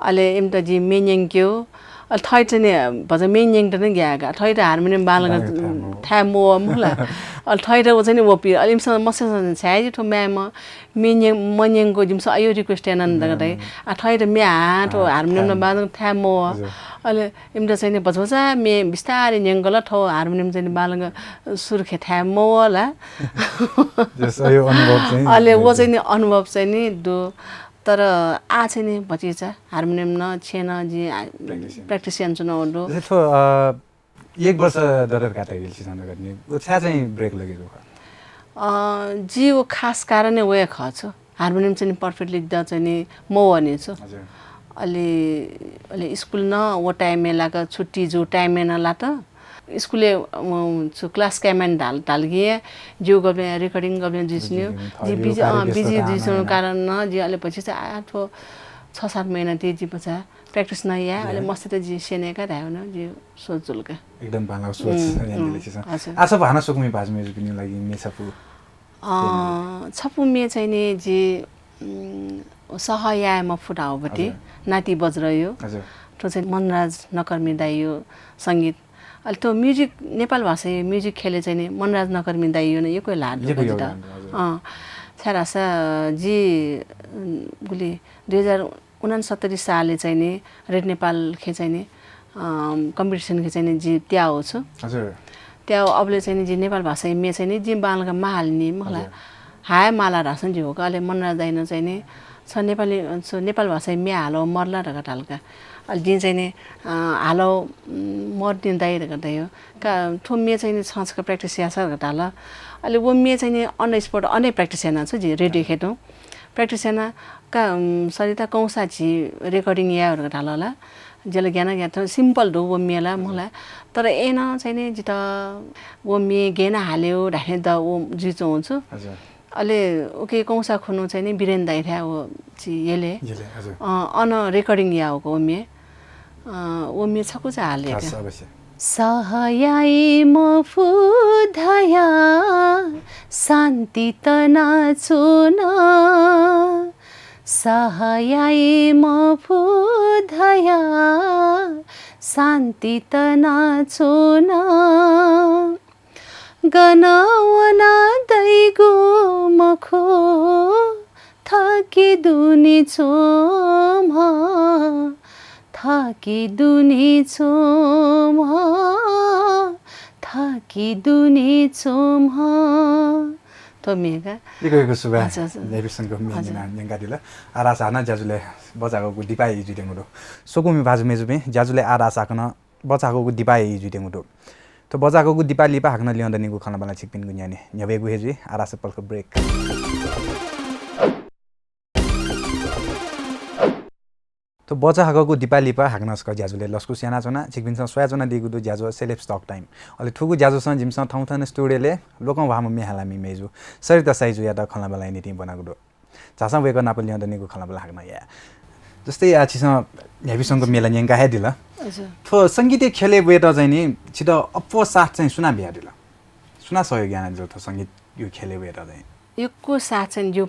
अले इमत जि मे न्यंक्यो। अले थैत नि भचा मे न्यंत नि ग्यागा। थैत हार्मोनियम बालक थाय् मो। थाय् मो मुला। अले थैत व चाहिँ नि वपि। अले इमसं मस्तेसं छाय् जि थो म्याम मे न्यं-, म न्यंको जिमसं अयो रिक्वेस्ट याना न दक धाइ। आ थैत मे हां थो हार्मोनियम बालक थाय् मो। हजुर। अले इमत चाहिँ नि भचा भचा मे बिस्तारै न्यंकल थो हार्मोनियम चाहिँ नि बालक सुरु खे थाय् मो ला। जस अयो अनुभव चाहिँ अले व चाहिँ नि अनुभव चाहिँ नि दु। तर आ चाहिँ नि भतिचा हार्मोनियम न छेन जि आ, practice याना। Practice याना छु न दु। जस्तै थ्व, अ, एक वर्ष दरर काटा गेल छिसन दगत नि। उ छाय् चाहिँ ब्रेक लगे दु खः? अ, जि व खास कारण व हे खः छु। हार्मोनियम चाहिँ नि perfectly द चाहिँ नि मवने छु। हजुर। अले, अले स्कुल न व टाइम लाग छुट्टी जु टाइम न लात। स्कुलय्, अ, छु क्लास क्यामेन धाल, धालगिया, ज्यू गबलें recording गबलें जुइच्वन्यु। जि बिजी, अ, बिजी जुइच्वनु कारण न, जि अले पछि चाहिँ आ थ्व छ सात महिना ति जि पछा practice न या, अले मस्तेत जि स्यनेका धायेवन, जि सोच जुलका। एकदम बांला सोच यानादिल छिसं। अच्छा। आ छपु हानं स्वकुमि भाजु मेजुपिनि लागि मे छपु। अ, छपु मे चाहिँ नि जि, उम्, सह याये मफुत हाउबति, हजुर। नाति बज्रयो। हजुर। थ्व चाहिँ मनराज नकर्मी दाइयो संगीत। अले थ्व music, नेपाल भाषायो music खेले चाहिँ नि मनराज नकर्मी दाइयो न यक्व ल्हात यक्व दु योगदान, हजुर। अँ, छाय् धाःसा जि, उम्, गुलि दुई हजार उनन्सत्तरी सालय् चाहिँ नि रेड नेपाल खे चाहिँ नि, अ, competition खे चाहिँ नि जि त्याउ छु। हजुर। त्याउ अबले चाहिँ नि जि नेपाल भाषा मे चाहिँ नि जि बांलाक माहाल्नि मखला। हजुर। हाय माला धाःसा जि हो का, अले मनराज दाइनं चाहिँ नि छ नेपाली, छ नेपाल भाषा मे हालो मरला धका धालका। अले जिं चाहिँ नि, अ, हालो, उम्, मरनि दाइ धका धायो। का, थ्व मे चाहिँ नि छं छकः practice यासा धका धाल। अले व मे चाहिँ नि on the spot अने practice याना छु जि रेडियो खेतु। Practice याना का, उम्, सरिता कौसा झी recording याये धका धाल ला। जेल ग्याना ग्याना थ्व simple दु व मे ला मखला। तर एन चाहिँ नि जित व मे गेना हालेउ धाने द व जुइच्वं छु। हजुर। अले उके कौसा खुनु चाहिँ नि बिरेन दाइ थाय् व झी येले। येले, हजुर। अ, अन recording याउक व मे। अ, व मे छकु चाहिँ हाले का। अवश्य। सह याइ मफु धया शान्ति तना च्वन। सह याइ मफु धया शान्ति तना च्वन। गन वना दैगु मखु, थकि दुने च्वम्ह, थकि दुने च्वम्ह, थकि दुने च्वम्ह। थ्व मे का। यक्व यक्व सुभाय्। हजुर, हजुर। न्यायपिसंक मे न्यंकादिल। आरास हानं ज्याजुले बचाकःगु दिपाय् जुइत्यंगु दु। स्वकुमि भाजु मेजुपिं, ज्याजुले आरास हाकनं बचाकःगु दिपाय् जुइत्यंगु दु। थ्व बचाकःगु दिपाय् लिपा हाकनं लिहां दनिगु खँल्हाबल्हा छिकपिनिगु न्ह्यःने न्ह्यब्वयेगु हे जुइ। आरास पलख break। थ्व बचाकःगु दिपाय् लिपा हाकनं छकः ज्याजुले लसकुस यानाच्वना। छिकपिन्सं स्वयाच्वनादीगु दु ज्याजु Celebs Talk Time। अले थुगु ज्याजुसं जिमिसं थौंथन studio-लय् लोकंह्वाःम्ह मे हालामि मेजु सरिता साइजुयात खँल्हाबल्हाया निंतिं ब्वनागु दु। झासँ वय्कः नाप लिहां दनिगु खँल्हाबल्हा हाकनं याये। जस्तै आः छिसं न्यायपिसंक मे ला न्यंका हे दिल। हजुर। थ्व संगीतया ख्यलय् वयेत चाहिँ नि छित अप्वः साथ चाहिँ सुनां बियादिल? सुनां सहयोग यानादिल थ्व संगीतया ख्यलय् वयेत चाहिँ? यक्व साथ चाहिँ ज्यू,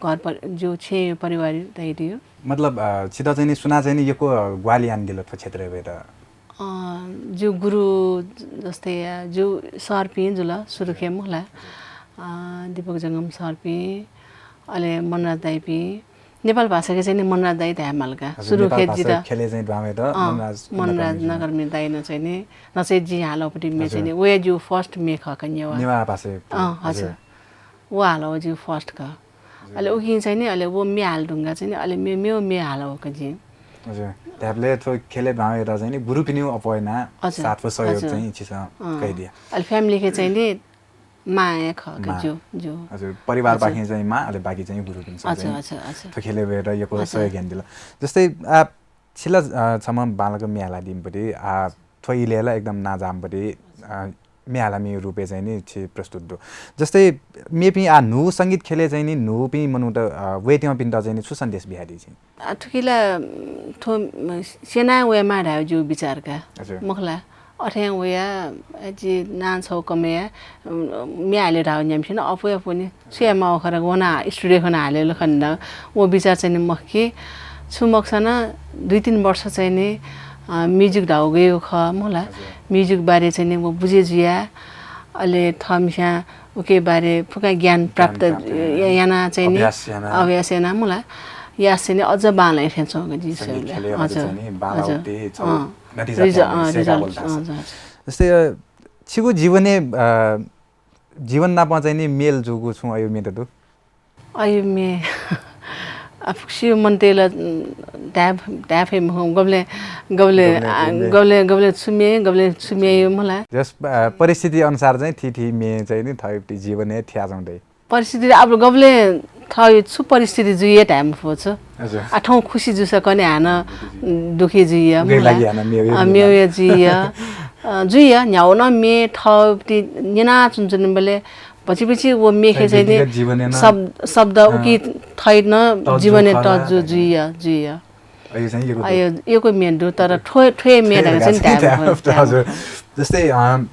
घर पर-, ज्यू छेँ परिवार धइदियो। मतलब, अ, छित चाहिँ नि सुनां चाहिँ नि यक्व ग्वाहालि यानादिल थ्व क्षेत्रय् वयेत? अ, ज्यू गुरु जस्तै, अ, ज्यू सरपिं जुल, सुरुखे मखला। अ, दीपक जंगम सरपिं, अले मनराज दाइपिं, नेपाल भाषाके चाहिँ नि मनराज दाइ धाये मालका। हजुर, सुरुखे नेपाल भाषा जित ख्यले चाहिँ द्वामे त अँ, मनराज मनराज नकर्मी जुल। नकर्मी दाइनं चाहिँ नि, नसे जि हालौपट्टि मे हजुर। चाहिँ नि, वया ज्यू first मे खः का नेवा। नेवा भाषा अँ, हजुर। हजुर। व हालौ ज्यू first खः। हजुर। अले उकिं चाहिँ नि, अले व मे हाल ढुङ्गा चाहिँ नि, अले मे, मेव मे हालौ का जिं। हजुर। त्याबले थ्व ख्यले द्वामे त चाहिँ नि, गुरुपिनिव अप्वयना हजुर। साथ व सहयोग हजुर। चाहिँ छिसं अँ। कहिदिया। अले family के चाहिँ नि, मां हे खः का, मां। ज्यू, ज्यू। हजुर, परिवार हजुर। पाखें चाहिँ मां, अले बाकी चाहिँ गुरुपिन्सं हजुर, चाहिँ हजुर, हजुर। थ्व ख्यलय् वयेत यक्व हजुर। सहयोग यानादिल। जस्तै, आ, छिला, अ, छम्ह बांलाक म्ये हालादीम्ह पति, आ, थ्व इलय् ला एकदम नांजाःम्ह पति, अ, म्ये हालामि रूपय् चाहिँ नि छि प्रस्तुत दु। जस्तै, मेपिं आ न्हू संगीत ख्यलय् चाहिँ नि न्हूपिं मनूत, अ, वयेत्यंपिन्त चाहिँ नि छु सन्देश बियादी छिं? आ, थुकिला, उम्, थ्व, उम्, स्यना वयेमाः धायेगु जिगु बिचार का। हजुर। मखु ला। अथें वया, अ, जि नां छगू कमय्, उम्, म्ये हाले धाःगु न्याम्हसिनं अप्वया पुनि छु यायेमाः खः धकाः वना studio खन हालेल खन द। व बिचार चाहिँ नि मखु कि। छु मखुसा नं दुई तीन वर्ष चाहिँ नि, अ, music धाःगु गयेगु खः, मखु ला। हजुर। Music बारे चाहिँ नि व बुझे जुया, अले थःम्हस्यां उके बारे फुक्क ज्ञान प्राप्त ज्ञान प्राप्त या-, याना। याना चाहिँ नि अभ्यास याना। अभ्यास याना, मखु ला। यास चाहिँ नि अझ बांलाइ थें च्वंगु जिं संगीत स्वयेबलय्। ख्यलय् अझ हजुर। चाहिँ नि बांलाउ हजुर। ते छगू अँ। नतिजा रिज-, चाहिँ नि अँ, स्वयेकाबल result, धाःसा। अँ, हजुर। जस्तै, अ, छिगु जीवनय्, अ, जीवन नाप चाहिँ नि मेल जूगु छुं अयु म्ये दु? अयु म्ये, आ, फुक्कसिया मनूतय्‌त ला, उम्, धाये, धाये फइ मखु, गबलें, गबलें, गबलें, आ, गबलें। गबलें, गबलें छु म्ये, गबलें छु म्ये मखु ला। जस, आ, परिस्थिति अनुसार चाहिँ थीथी म्ये चाहिँ नि थःगु जीवनय् थ्याच्वं दइ। परिस्थिति अब गबलें थःगु छु परिस्थिति जुइया धाये मफु छु। हजुर। आ, थौं खुसी जूसा कन्हय् हानं दुःखी जुइया, उकिया मखु ला। लागि हानं मेव, अ, मेव जुइया। अ, जुइया, न्ह्यागु नं म्ये थःगु न्यना च्वनाच्वनाबलय् भचिभचि व म्येखे चाहिँ नि व्यक्तिगत जीवनय् नं, शब्द, शब्द अँ, उकी थःगु नं तःजु जीवनय् खः ला तःजु धाइ। जुइया, जुइया। अयु चाहिँ यक्व दु। अयु यक्व म्ये दु, तर थ्व, थ्वया म्ये थ्वया धकाः चाहिँ धाये मफु। हजुर। जस्तै, अँ,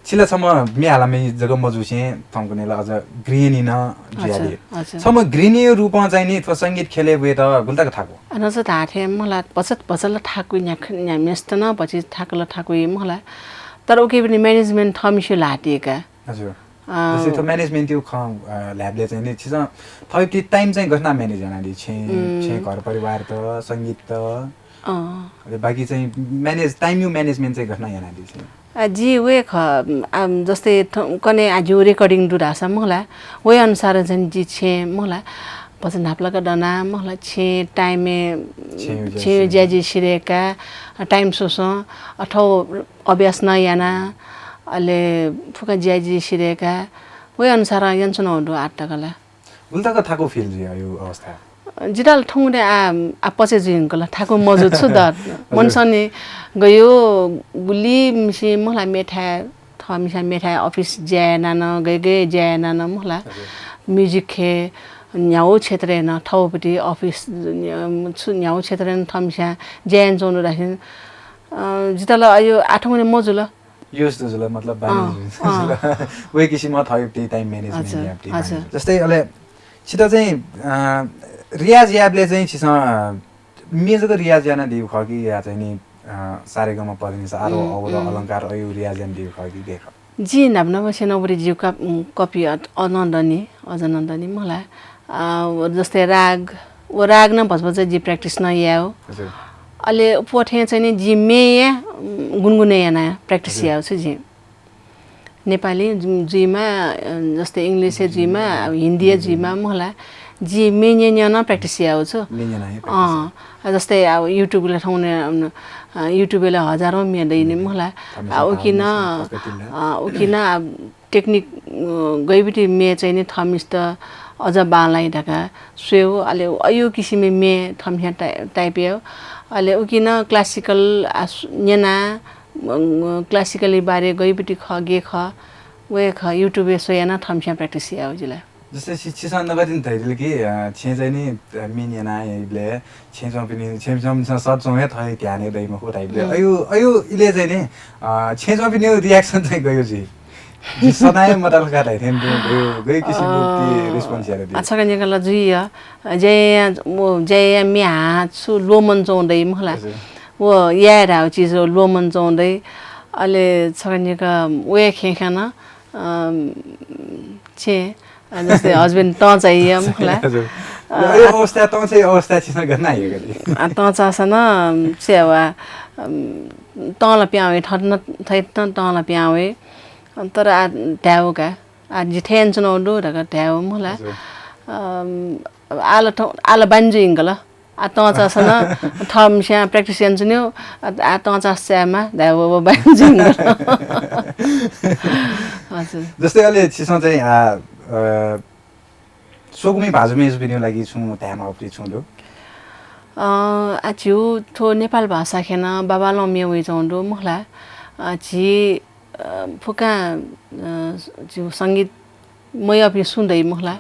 छिला छम्ह म्ये हालामि जक मजुसें थौंकन्हय् ला अझ गृहिणी नं जुयादी। हजुर, हजुर। छम्ह गृहिणीया रूपं चाहिँ नि थ्व संगीत ख्यलय् वयेत गुलि तक थाकु? अन चाहिँ धाःथें मखु ला, भचा भचा ला थाकु, न्ह्याख-, न्ह्याम्हेसित नं भचा थाकु ला थाकु हे मखु ला। तर उकिया पनि management थःम्हसिया ल्हातय् का। हजुर। अँ। जस्तै थ्व management-या खँ, अ, ल्हायेबलय् चाहिँ नि छिसं थःगु time चाहिँ गथे यानाः manage यानादी? छेँ, उम्। छेँ घर परिवारत, संगीतत, अँ। अले बाकी चाहिँ manage, time-या management चाहिँ गथे यानादी छिं? अ, जि व हे खः, अ, जस्तै थ-, कन्हय् आ जिगु recording दु धाःसा मखु ला, व हे अनुसार चाहिँ जि छेँ मखु ला, भचा न्हापालाक दना मखु ला, छेँ time-य् छेँया ज्या छेँया ज्या जुइ सिधय्‌का, अ, time स्वस्वं, अ, थःगु अभ्यास नं याना, अले फुक्क ज्या जुइ सिधय्‌का, व हे अनुसारं यानाच्वनागु दु आः तक ला। गुलि तक थाकु feel जुइ अयु अवस्था? जितः ला थौंकन्हय् आ, आ पचे जुइधुंकल, थाकु मजू छु द। हजुर। मनसनि गयो गुलिम्हसिं मखु ला मेथाय्, थःम्हस्यां मेथाय् office ज्या यानाः नं, गय् गय् ज्या यानाः नं मखु ला। हजुर। Music-य् न्ह्यागु क्षेत्रय् नं थःगु पति office, अ, छु न्ह्यागु क्षेत्रय् नं थःम्हस्यां ज्या यानाच्वंगु दु धाःसा नि, अ, जितः ला अयु आः थौंकन्हय् मजुल। Used to जुल, मतलब बानी अँ, जुल। अँ। व हे किसिमं थःगु time management हजुर, यायेबलय् हजुर। बानी। जस्तै अले छित चाहिँ, अ, रियाज यायेबलय् चाहिँ छिसं, अ, म्ये जक रियाज यानादीगु खः कि या चाहिँ नि, अ, सारेगमपधनिसा, आरोह, उम्, अवरोह, उम्। अलंकार अयु रियाज यानादीगु खः कि गय् खः? जिं न्हापा न्हापा स्यनागु पति जिगु कप-, उम्, copy अ-, अन दनि, अझ नं दनि मखु ला। अ, व जस्तै राग, व राग नं भचा भचा जिं practice नं यायेगु। हजुर। अले अप्वः थें चाहिँ नि जिं म्ये हे, उम्, गुनगुने यानाः practice हजुर। यायेगु छु जिं। नेपाली जु-, जुइमा, अ, जस्तै English हे जुइमा, अब हिन्दी हे जुइमा मखु ला, जिं म्ये न्यँ न्यँ नं practice यायेगु छु। म्ये न्यँ न्यँ हे practice। अँ, जस्तै अब YouTube-य् ला थौंकन्हय्, अ, YouTube-य् ला हजारौं म्ये दइ नि मखु ला। थःम्हस्यां आ, उकिं नं, अ, उकिं नं अब technique, अ, गय् पति म्ये चाहिँ नि थःम्हसित अझ बांलाइ धकाः स्वयेगु, अले अयु किसिमया म्ये थःम्हस्यां टाइ-, type यायेगु। अले उकिं नं classical आ, सु-, न्यना, अ, classical-या बारे गय् पति खः, गय् खः, व हे खः, YouTube-य् स्वयाः नं थःम्हस्यां practice यायेगु जिं ला। जस्तै छि-, छिसं नकतिनि धयादिल कि, अ, छेँय् चाहिँ नि, अ, म्ये न्यना याइबलय् छेँय् च्वंपिनि, छेँय् च्वंपिन्सं सत च्वं हे थः हे ध्यान हे दइ मखु type-य्। उम्। अयु, अयु इलय् चाहिँ नि, अ, छेँय् च्वंपिनिगु reaction चाहिँ गयु जुइ? जिं सदां हे मताल का धाइ थें तुं गयु, गयु किसिमगु अ, कि response यानादी? आ, छकः निकः ला जुइया। ज्या याया, व ज्या याया म्ये हां छु ल्वःमन च्वं दइ मखु ला। हजुर। व याये धाःगु चिज ल्वःमन च्वं दइ। अले छकः निकः व हे खें ख्यानाः, अ, छेँ, अ, जस्तै husband तं चाइया मखु ला। हजुर। अ, अयु अवस्था, तं चाइ अवस्था छिसं गथे यानाः हे गति? आ, तं चाःसा नं, छेँ वा, अम, तं ला पिहां वइ, थथे नं, थथे नं तं ला पिहां वइ। तर आ, धायेगु का। आ, जि थथे यानाच्वनागु दु धकाः धायेगु मखु ला। हजुर। अम, अब आः ला थौं, आः ला बानी जुइधुंकल। आ तंचासन थःम्हस्यां practice यानाच्वन्यु, आ तंचास चायेमा धाये व बाय् जिंगल। हजुर। जस्तै अले छिसं चाहिँ आ स्वकुमि भाजु मेजुपिनिगु लागि छुं धायेमाःगु छुं दु? आ झीगु थ्व नेपाल भाषा ख्यन बांबांलाः म्ये वइच्वंगु दु मखुला। आ झी फुक्कं झीगु संगीत मयःपिं सुं दइ मखुला।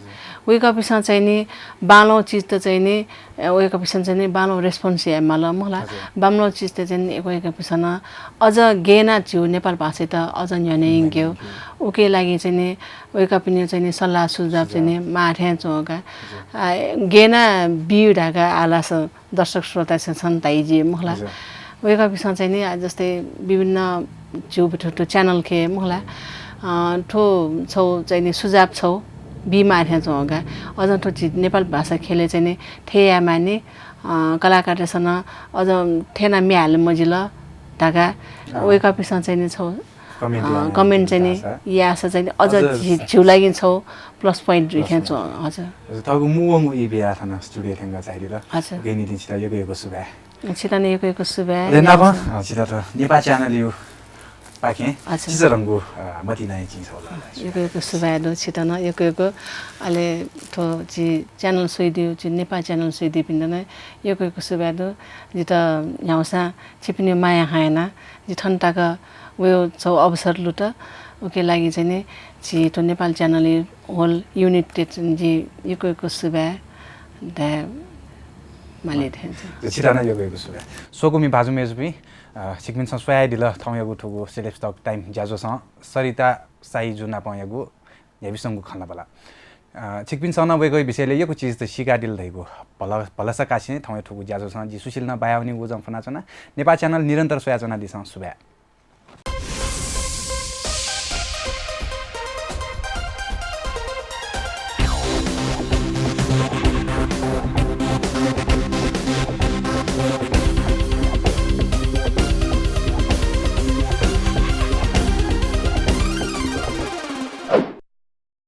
वय्कःपिसं चाहिँ नि बांलाःगु चिजत चाहिँ नि वय्कःपिसं चाहिँ नि बांलाःगु response यायेमाल मखुला। बांमलाःगु चिजत चाहिँ नि वय्कःपिसं अझ गय् याना झीगु नेपाल भाषायात अझ न्ह्यःने यंकेगु। उकिया लागि चाहिँ नि वय्कःपिनिगु चाहिँ नि सल्लाह सुझाव चाहिँ नि माः थें च्वं का। आ गय् याना बिउ धाःगु आलास दर्शक श्रोतापिसं छन धाइ जिं मखुला। वय्कःपिसं चाहिँ नि आ जस्तै विभिन्न झीगु थ्व channel खे मखुला। अ थ्व छौ चाहिँ नि सुझाव छौ बी माः थें च्वं का। अझ थ्व झी नेपाल भाषा ख्यलय् चाहिँ नि थथे याये माःनि, अ कलाकारतय्सं अझ थथे याना म्ये हाले मजिल धाःगु वय्कःपिसं चाहिँ नि छौ comment याना comment चाहिँ नि याःसा चाहिँ नि अझ अझ झी झीगु लागि छौ plus point जुइ थें च्वं। हजुर। हजुर, थःगु मुंवंगु ई बियाः थन studio थ्यंक झायादिल। हजुर। उकिया निंतिं छितः यक्व यक्व सुभाय्। छितः नं यक्व यक्व सुभाय्। अले नापं, अ, छितः थ्व नेपाः channel-या पाखें हजुर। चिचाधंगु, अ, मतिनाया चिं छगू लः। यक्व यक्व सुभाय् दु छितः नं यक्व यक्व। अले थ्व झी channel स्वयादीगु, झी नेपाः channel स्वयादीपिन्त नं यक्व यक्व सुभाय् दु। जितः न्ह्याःसां छिपिनिगु माया ख्यानाः जि थन तक वयेगु छगू अवसर लुत। उकिया लागि चाहिँ नि झी थ्व नेपाल channel-या whole unit-यात चाहिँ नि जि यक्व यक्व सुभाय् धाये माली थें च्वं। छितः नं यक्व यक्व सुभाय्। स्वकुमि भाजु मेजुपिं, अ, छिकपिन्सं स्वयादिल थौंयागु थुगु Celebs Talk Time ज्याझ्वलय् सरिता शाहीजु नापंयागु न्ह्याबिस्युंगु खँल्हाबल्हा। अ, छिकपिन्सं नं वय्कःया विषयलय् यक्व चिजत सीकादिल धइगु भल-, भलसा कासें थौंया थुगु ज्याझ्वलय् जि सुशीलं बायावनीगु उजं फ्वनाच्वना। नेपाः channel निरन्तर स्वयाच्वनादिसँ। सुभाय्।